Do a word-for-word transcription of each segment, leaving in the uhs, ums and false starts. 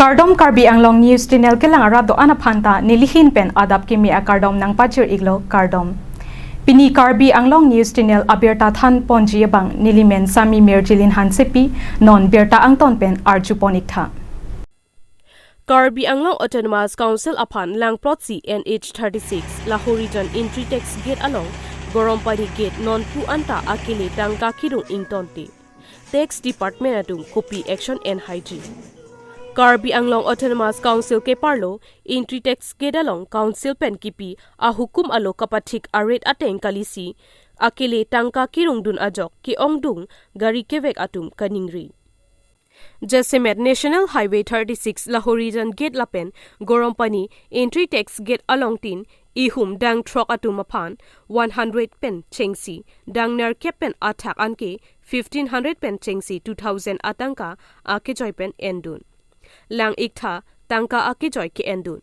Kardom, Karbi Anglong News Channel kelang arat do-an aphan ta nelihin pen adap kimi akardom nangpajir-iklo, kardom. Pini Karbi Anglong News Channel abirta thanponji abang nelimen Sami Mirjilin Hansepi, non birta angton pen arjupon-iktha. Karbi Anglong Autonomous Council aphan langplotsi N H thirty-six Lahorijan entry tax gate along Gorompani gate nonpu anta akele tangka kirung ingtonte, tax department atum kopi action enhaiji? Karbi Anglong Autonomous Council keparlo entry tax gate along council pen kipi ahukum alo kapathik a-rate ateng kalisi akele tangka kirungdun ajok ke-ongdung gari kevek atum kaningri. Jasemet National Highway thirty-six Lahorijan gate lapen Gorompani entry tax gate along tin ihum dang throk atum aphan one hundred pen chengsi, dang nerkep pen athak anke fifteen hundred pen chengsi two thousand atangka akejoi pen endun. Lang-iktha tangka akejoi ke-endun.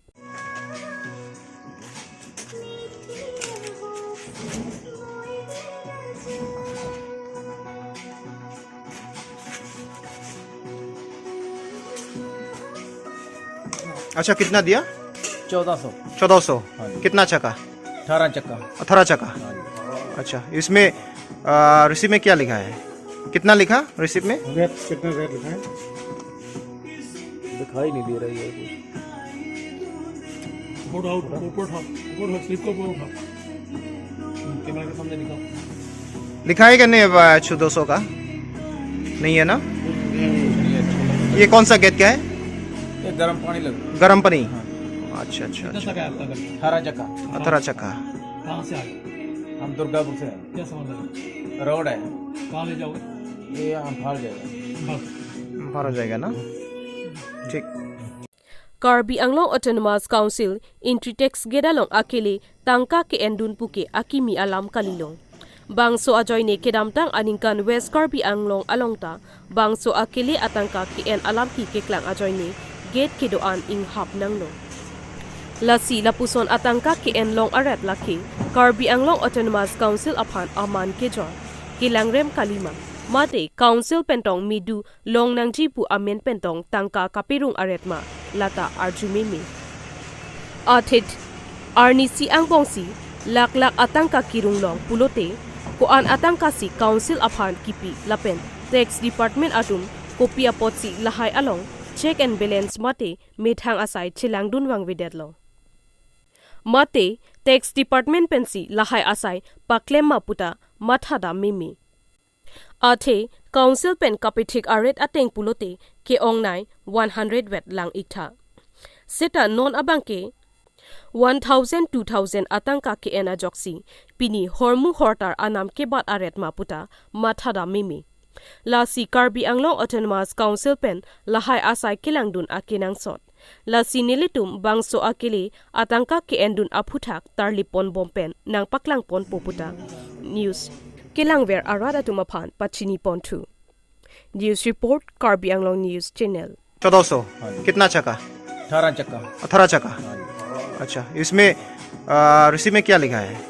अच्छा, कितना दिया? चौदह सौ। चौदह सौ। हाँ जी। कितना चक्का? अठारह चक्का। अठारह चक्का। हाँ जी। अच्छा, इसमें, आ, रिसीप्ट में क्या लिखा है? कितना लिखा रिसीप्ट में? रेट, कितना रेट लिखा है? दिखाई नहीं दे रही है कुछ। ऊपर उठाओ, ऊपर उठाओ, ऊपर उठाओ, स्लिप को ऊपर उठाओ। हम्म, कैमरा के सामने दिखाओ। लिखा है क्या नहीं, आ, चौदह सौ का? नहीं है ना? नहीं है। ये कौन सा गेट का है? ये गर्म पानी लग। गर्म पानी? हाँ। अच्छा, अच्छा, कितना अच्छा। चक्का है आपका घर? अठारह चक्का। अठारह चक्का। कहाँ से आए? हम दुर्गापुर से हैं। क्या सामान लाए? रोड है। कहाँ ले जाओगे? ये हम बाहर जाएगा। बाहर। बाहर हो जाएगा ना? ठीक। Karbi Anglong Autonomous Council entry tax gate along akele tangka ke-endun puke akimi alam kalilo. Bangso ajoine kedamtang aningkan West Karbi Anglong along ta bangso akele atangka ke-en alam ki keklang ajoine gate kedo-an inghap nanglo. Lasi lapuson atangka ke-en long aret lake Karbi Anglong Autonomous Council aphan aman kejor, kelangrem kalima, mate council pen tong midu long nangji pu amen pen tong tangka kapirung aret ma, lata arju meme. Athe arnisi angbongsi lakh lakh atangka kirung long pulote, ko-an atangka si council aphan kipi lapen tax department atum kopi apotsi lahai along check and balance mate methang asai chelangdun vangvedetlo? Mate tax department pensi lahai asai paklem ma puta mathadam meme. Athe council pen kapithik a-rate ateng pulote ke-ongnei one hundred vet lang-iktha. Seta non abangke one thousand, two thousand atangka ke-en ajoksi pini hormu hortar anam kebat aret ma puta mathadam meme. Lasi Karbi Anglong Autonomous Council pen lahai asai kelangdun akenangsot. Lasi nelitum bangso akele atangka ke-endun aphuthak tarlipon bom pen nangpaklangponpo puta news kelangver arat atum aphan pachiniponthu. News report, Karbi Anglong News Channel. चौदह सौ। हाँ जी। कितना चक्का? अठारह चक्का। अठारह चक्का। हाँ जी। अच्छा, इसमें, आ, रिसीप्ट में क्या लिखा है?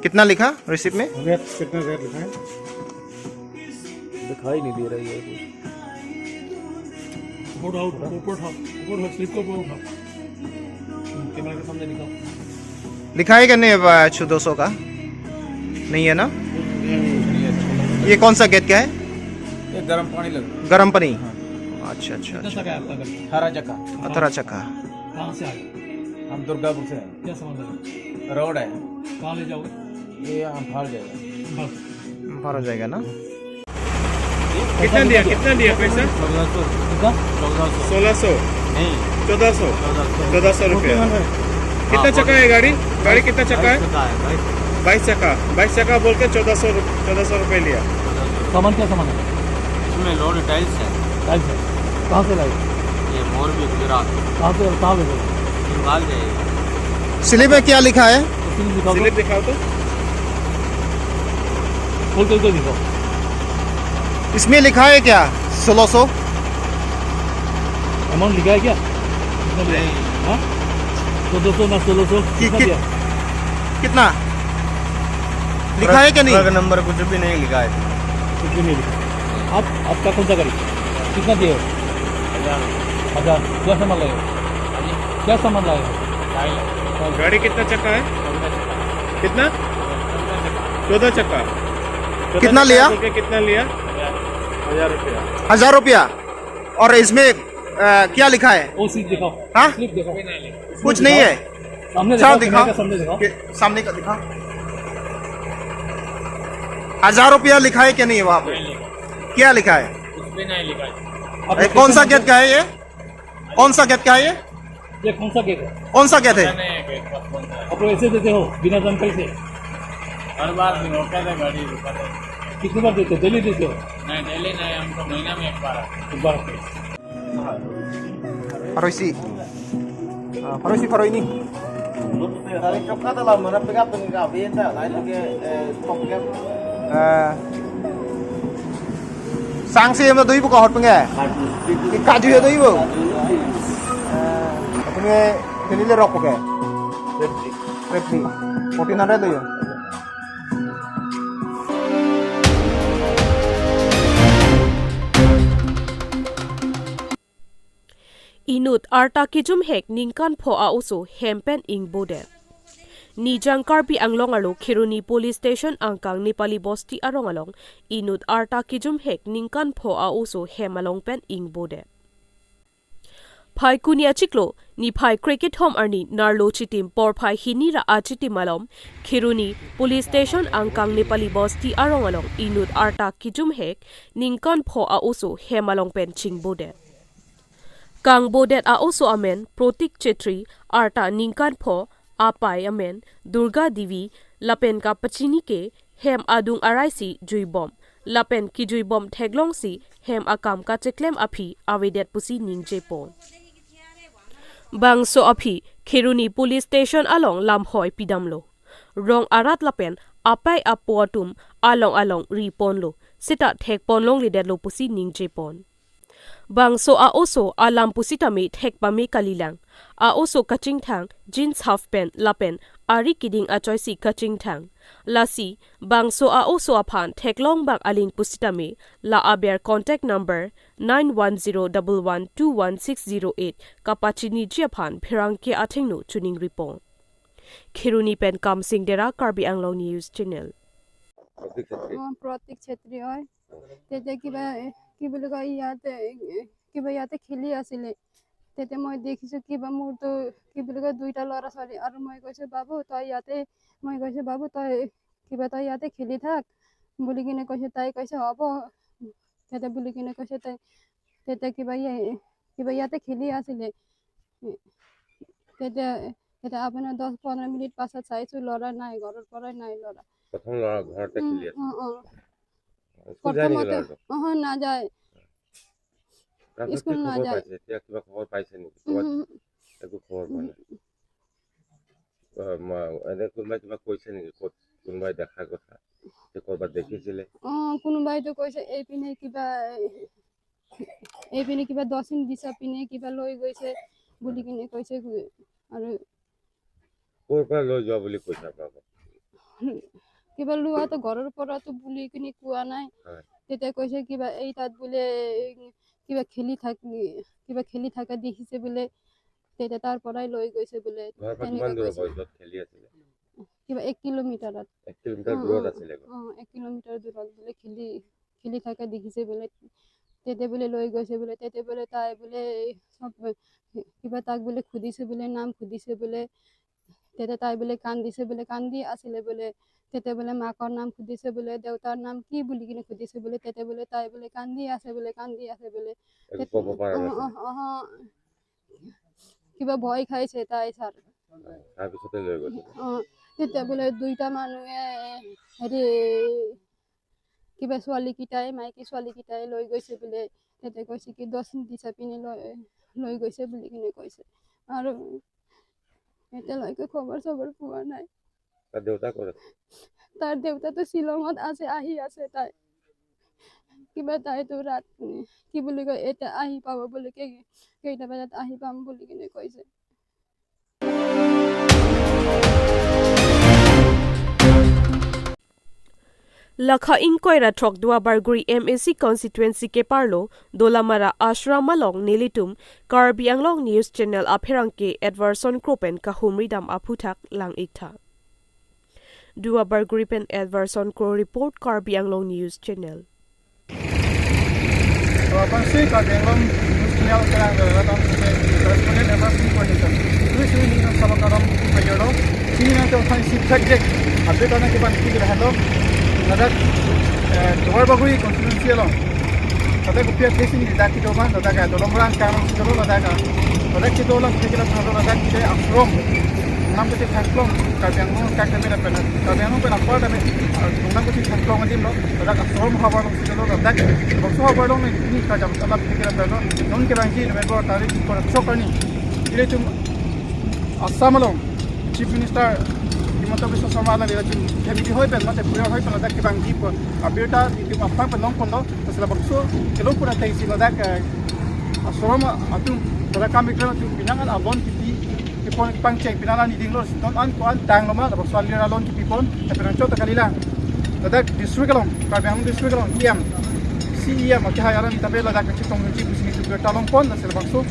कितना लिखा रिसीप्ट में? रेट, कितना रेट लिखा है? दिखाई नहीं दे रही है कुछ। ऊपर उठाओ, ऊपर उठाओ, ऊपर उठाओ, स्लिप को ऊपर उठाओ। हम्म, कैमरा के सामने दिखाओ। लिखा है क्या नहीं, आ, चौदह सौ का? नहीं है ना? नहीं, नहीं, नहीं, नहीं, ये कौन सा गेट का है? ये गर्म पानी लग। गर्म पानी? हाँ। अच्छा, अच्छा, कितना अच्छा। चक्का है आपका घर? अठारह चक्का। अठारह चक्का। कहाँ से आए? हम दुर्गापुर से हैं। क्या सामान लाए? रोड है। कहाँ ले जाओगे? ये हम बाहर जाएगा। बाहर। बाहर हो जाएगा ना? कितना दिया, कितना दिया पैसा? चौदह सौ। कितना? चौदह सौ। सोलह सौ? नहीं। चौदह सौ? चौदह सौ। चौदह सौ रुपया। कितना हाँ, चक्का है गाड़ी? गाड़ी कितना चक्का है? बाईस चक्का है, बाईस। बाईस चक्का, बाईस चक्का बोल के चौदह सौ रुप-, चौदह सौ रुपये लिया। सामान क्या सामान है? इसमें लोड टाइल्स है। टाइल्स है। कहाँ से लाए? ये मोरबी, गुजरात। कहाँ से, कहाँ भेजा? इम्फाल जाएगा। स्लिप में क्या लिखा है? स्लिप दिखाओ तो। स्लिप दिखाओ तो। खोल के, खोल के दिखाओ। इसमें लिखा है क्या सोलह सौ? अमाउंट लिखा है क्या? कितना दिया? नहीं। हाँ? चौदह सौ ना सोलह सौ? कि-, कितना कि-, दिया? कितना? लिखा है क्या नहीं? ट्रक नंबर कुछ भी नहीं लिखा है। कुछ भी नहीं लिखा। आप, आपका कौन सा गाड़ी? कितना दिए हो? हजार। हजार। क्या सामान लाए हो? क्या सामान लाए हो? गाड़ी कितना चक्का है? कितना? चौदह चक्का। कितना लिया? चौदह चक्का। कितना लिया? हजार रुपया। हजार रुपया। और इसमें अ, क्या लिखा है? वो स्लिप दिखाओ। हाँ? स्लिप दिखाओ। कुछ नहीं है। सामने अच्छा, दिखाओ, दिखाओ। कैमरा के सामने दिखाओ। के, सामने का दिखाओ। हजार रुपया लिखा है क्या नहीं वहाँ पे? नहीं लिखा। क्या लिखा है? उस पे नहीं लिखा है। अरे, कौन सा गेट का है ये? कौन सा गेट का है ये? ये कौन सा गेट है? कौन सा गेट है? पता नहीं है गेट का कौन सा है। आप लोग ऐसे देते हो, बिना जानकारी से? हर बार नहीं, रोका था गाड़ी, रुका था। कितनी बार देते हो? डेली देते हो? नहीं, डेली नहीं, हमको महीना में एक बार आता है। एक बार आता है। Pharo isi. Ah, pharo isi, pharo hini. Dari chokka dalam mana pegang pegang benta, lain lagi, eh, stop pegang. Ah. Sangsi em do ibu ko hot penge. Kaju ya do ibu. Ah. Apni ini le rok penge. Repli. Fourteen hundred do ya. Inut arta kijumhek ningkan pho a-oso hem pen ingbodet. Nijang Karbi Anglong arlo Kheroni Police Station angkang Nepali Bosti arong along inut arta kijumhek ningkan pho a-oso hem along pen ingbodet. Phaikuni achiklo, niphai krekethom arni nerlo chitim porphai hini ra achitim alom, Kheroni Police Station angkang Nepali Bosti arong along inut arta kijumhek ningkan pho a-oso hem along pen chingbodet. Kangbodet a-oso amen Protik Chetri, arta ningkan pho, apai amen Durga Devi, lapen kapachini ke hem adung arai si juibom, lapen kijuibom theklongsi hem akam kacheklem aphi avedet pusi ningjepon. Bangso aphi Kheroni Police Station along lamhoi pidamlo. Rong arat lapen apai apo atum along along riponlo, seta thekpon longledetlo pusi ningjepon. Bangso a-oso alam pusitame thek pame kalilang. A-oso kachingthang jeans half pant lapen ari kiding achoisi kachingthang. Lasi bangso a-oso aphan theklong bang aling pusitame la aber contact number nine one zero double one two one six zero eight kapachiniji aphan pherangke athengno chuning ripon. Kheroni pen Kamsing Dera, Karbi Anglong News Channel. অ, প্ৰতীক চেত্ৰী হয়। তেতিয়া কিবা, এ, কি বুলি কয়, ইয়াতে, এ, কিবা ইয়াতে খেলি আছিলে। তেতিয়া মই দেখিছোঁ কিবা মোৰতো, কি বুলি কয়, দুইটা ল'ৰা ছোৱালী। আৰু মই কৈছোঁ, "বাবু, তই ইয়াতে," মই কৈছোঁ, "বাবু, তই কিবা তই ইয়াতে খেলি থাক," বুলি কিনে কৈছে। তাই কৈছে, "হ'ব," তেতিয়া বুলি কিনে কৈছে তাই। তেতিয়া কিবা ইয়া-, কিবা ইয়াতে খেলি আছিলে। তেতিয়া, তেতিয়া আপোনাৰ দহ পোন্ধৰ মিনিট পাছত চাইছোঁ, ল'ৰা নাই, ঘৰৰ পৰাই নাই ল'ৰা। প্ৰথম ল'ৰা ঘৰতে উম, খেলি আছে। অ, অ। স্কুল যায় নেকি প্ৰথমতে, ল'ৰাটো? অহ, নাযায়। তাৰপিছত কি স্কুল খবৰ নাযায়। পাইছে? এতিয়া কিবা খবৰ পাইছে নেকি? ক'ৰবাত উম, একো খবৰ পোৱা উম। নাই? অ, মা-, এনে কোনোবাই কিবা কৈছে নেকি? ক'ত কোনোবাই দেখাৰ কথা? যে ক'ৰবাত দেখিছিলে? অ, কোনোবাইতো কৈছে, এইপিনে কিবা, এইপিনে কিবা দহ ইঞ্চ দিছা পিনে কিবা লৈ গৈছে বুলি কিনে কৈছে। আৰু ক'ৰ পৰা লৈ যোৱা বুলি কৈছে আপোনালোকক? কিবা লোৱাটো ঘৰৰ পৰাতো বুলি কিনে কোৱা নাই। হয়। তেতিয়া কৈছে কিবা এই তাত বোলে কিবা খেলি থাক-, কিবা খেলি থকা দেখিছে বোলে, তেতিয়া তাৰ পৰাই লৈ গৈছে বোলে। ঘৰৰ পৰা তেনেকে কিমান দূৰ হ'ব কৈছে। য'ত খেলি আছিলে? কিবা এক কিলোমিটাৰত। এক কিলোমিটাৰ অ, দূৰত অ, আছিলে ঘৰ? অ, এক কিলোমিটাৰ দূৰত বোলে খেলি, খেলি থকা দেখিছে বোলে। তেতিয়া বোলে লৈ গৈছে বোলে। তেতিয়া বোলে তাই বোলে এই চব কিবা তাক বোলে সুধিছে বোলে, নাম সুধিছে বোলে। তেতিয়া তাই বোলে কান্দিছে বোলে, কান্দি আছিলে বোলে। তেতিয়া বোলে মাকৰ নাম সুধিছে বোলে, দেউতাৰ নাম কি বুলি কিনে সুধিছে বোলে। তেতিয়া বোলে তাই বোলে কান্দি আছে বোলে, কান্দি আছে বোলে। একো ক'ব পৰা অ, নাছিল? অ, অ, অ। কিবা ভয় খাইছে তাই, ছাৰ। তাৰপিছতে লৈ গ'ল? অ, তেতিয়া বোলে দুইটা মানুহে হেৰি কিবা ছোৱালীকেইটাই, মাইকী ছোৱালীকেইটাই লৈ গৈছে বোলে। তেতিয়া কৈছে কি দহ ইঞ্চ দিছা পিনে লৈ, লৈ গৈছে বুলি কিনে কৈছে। আৰু এতিয়ালৈকে খবৰ চবৰ পোৱা নাই। তাৰ দেউতা ক'ত আছে? তাৰ দেউতাতো শ্বিলঙত আছে, আহি আছে তাই। কিবা তাইতো ৰাত, কি বুলি কয়, এতিয়া আহি পাব বুলি, কেই-, কেইটা বজাত আহি পাম বুলি কিনে কৈছে। Lakha ingkoi ra throk Duarbagori M A C constituency keparlo Dolamara Ashram along nelitum Karbi Anglong News Channel apherangke Edwardson Kro pen kahumri dam aphuthak lang-ik tha. Duarbagori pen Edwardson Kro report, Karbi Anglong News Channel. To aphansi Karbi Anglong News Channel kelang do latum ke correspondent Edwardson Kro ni kan. Suri suri ning nang sama kadam pajolo. Sini nang to aphansi subject update ana ke ban ki lahelo. Ladak, eh, Duarbagori constituency along. Ladak kopi a-case ni ladak kedo ma, ladak ka Dolamara angkang along kedo, ladak ka. Ladak kedo lang ke ladak kedo ashram. Nam kecil Thangklong, Karbi Anglong angkang kami lapen, Karbi Anglong pen apar kami, ah, Karbi Anglong kecil Thangklong adim lo, ladak ashram havar along si lo, ladak, bangso havar along ni, ni kajam salam pikir apa lo, non kevangji November tarik ingkoi ra throk arni. Ilitum Assam along, Chief Minister Himanta Biswa Sarma la ilitum family hoi pen, mate pura hoi pen, ladak kevangji pu abirta ilitum aphrang pen longponlo, lasi labangso kelong pura tengsi ladak, eh, ashram atum, ladak kam ikram atum, pinangan abon kipi, kepon pangcheng pinala ni dinglo, si non an ko-an tanglo ma, labangso alir alon kipipon, tapi nang chot kalilang. Ladak district along, Karbi Anglong district along, E M, C E M, akehai aran tame ladak kachetongji pusi nelitum birta longpon, lasi labangso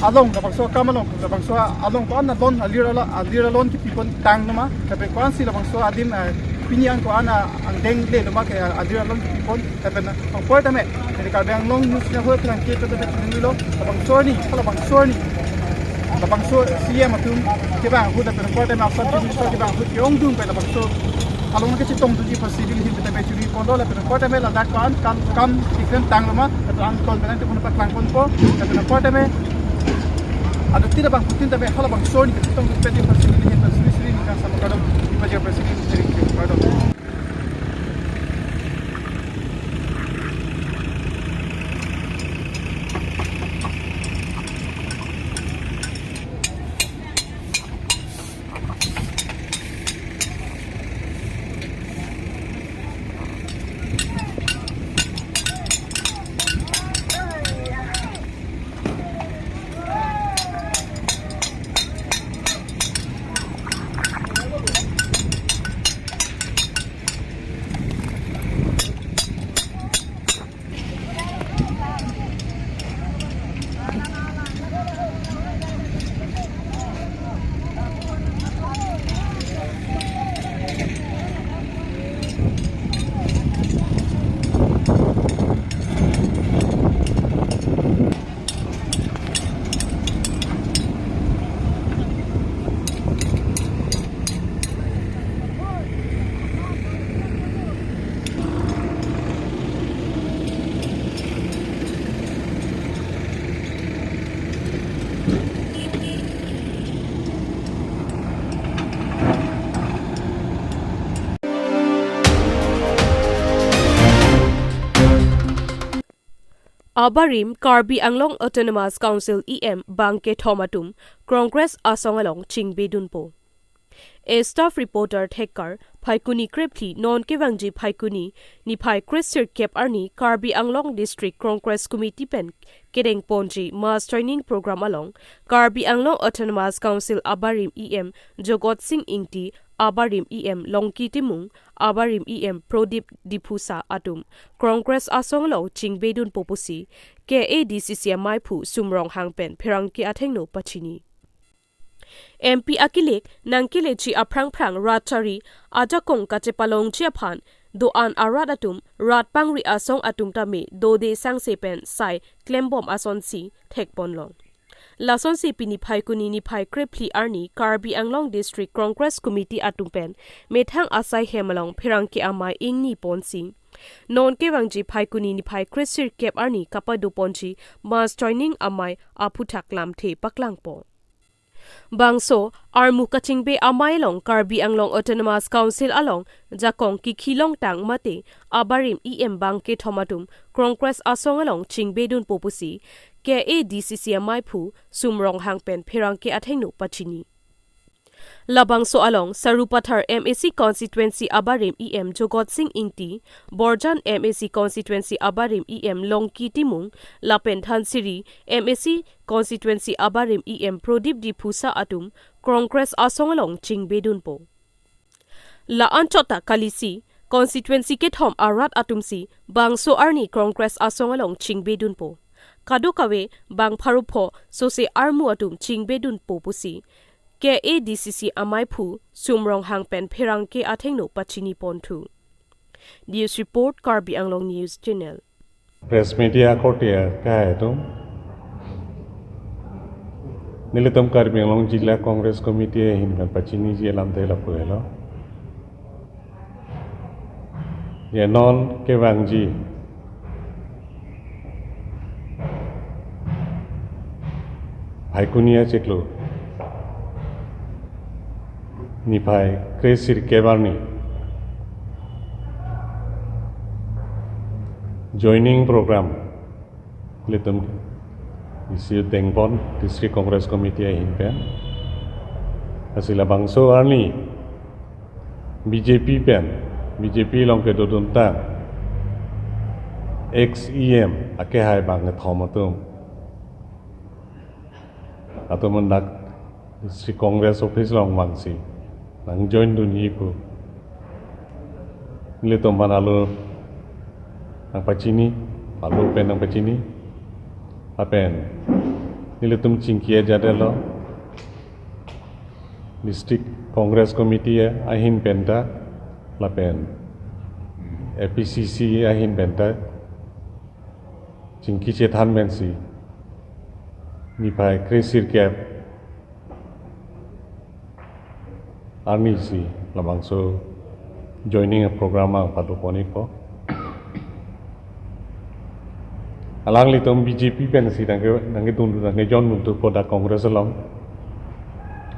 along, labangso akam along, labangso along ko-an alon, alir ala, alir alon kipipon tanglo ma, tapi ko-ansi labangso adim, eh, pini an ko-an angdeng lelo ma ke alir alon kipipon, tapi na, apor tame, jadi Karbi Anglong News Channel apherangke pen tame chunilo, labangso arni, labangso arni, labangso C E M atum kevang ahut, lapen apor tame Assam Chief Minister kevang ahut ke-ongdung pen labangso along kachetongdunji aphansi nelihin pen tame churiponlo, lapen apor tame ladak ko-an kam, kam keklem tanglo ma, lapen angton pen tame paklangponpo, lapen apor tame aduti labangphutin tame halabangso arni kachetongdun pen aphansi nelihin pen suri suri ning nang sama kadam pajir aphansi nelihin pen kardom. Abarim Karbi Anglong Autonomous Council E M bangkethom atum Congress asong along chingbedunpo. A staff reporter thekar, Phaikuni krephli non kevangji Phaikuni niphai kresirkep arni Karbi Anglong District Congress Committee pen kedengponji mass training program along Karbi Anglong Autonomous Council abarim E M Jogot Sing Ingti, abarim E M Longki Timung, abarim E M Prodip Diphusa atum Congress asong along chingbedunpo pusi K A D C C amaiphu Sum Ronghang pen pherangke athengno pachini. M P akilek nangkeleji aphrang phrang rat chari ajakong kachepalongji aphan do-an arat atum rat pangri asong atum tame dode sangse pen sai klembom asonsi thekponlong. Lasonsi pini Phaikuni niphai krephli arni Karbi Anglong District Congress Committee atum pen methang asai hem along pherangke amei ingniponsi non kevangji Phaikuni niphai kresirkep arni kapadoponji mass training amei aphuthak lamthe paklangpo. Bangso armu kachingbe amei along Karbi Anglong Autonomous Council along jakong kikhi longtang mate abarim E M bangkethom atum Congress asong along chingbedunpo pusi K A D C C amaiphu Sum Ronghang pen pherangke athengno pachini. Labangso along Sarupathar M A C constituency abarim E M Jogot Sing Ingti, Borjan M A C constituency abarim E M Longki Timung, lapen Dhansiri M A C constituency abarim E M Prodip Diphusa atum Congress asong along chingbedunpo. La-an chot ta kalisi constituency kethom arat atumsi bangso arni Congress asong along chingbedunpo. Kadokave bang pharo pho sose armu atum chingbedunpo pusi K A D C C amaiphu Sum Ronghang pen pherangke athengno pachiniponthu. News report, Karbi Anglong News Channel. Press media akorte akehai atum, nelitum Karbi Anglong Jilla Congress Committee ahin pen pachiniji alamthe lapu helo. Je non kevangji Phaikuni achiklo niphai kre-sirkep arni joining program ilitum isi dengpon District Congress Committee ahin pen. Lasi labangso arni B J P pen, B J P along kedoduntang ex E M akehai bang kethom atum, atum dak District Congress Office along vangsi nangjoindunji pu nelitum aphan alo nangpachini, alo pen nangpachini, lapen nelitum chingki ajat lo, District Congress Committee ahin penta, lapen A P C C ahin penta chingki chethan pensi niphai kre-sirkep arnisi labangso joining program ang padoponpo. Alanglitum B J P pensi nangke, nangkedun, nangkejoindunthupo dak Congress along.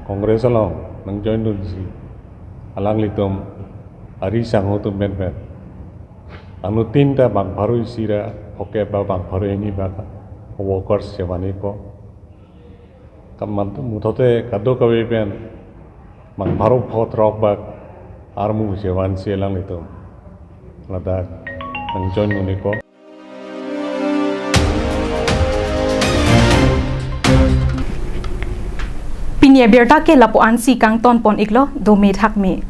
Congress along nangjoindunsi alanglitum ari sangho atum pen pen anuttin ta bang pharo isi ra phokep ba bang pharo hini ba workers chevanpo. Kaman muthot-e kadokave pen bang pharo pho throk bak armu chevansi alanglitum ladak nangjoindunpo. Pini abirta ke lapu-ansi kangtonpon-iklo, dome thakme.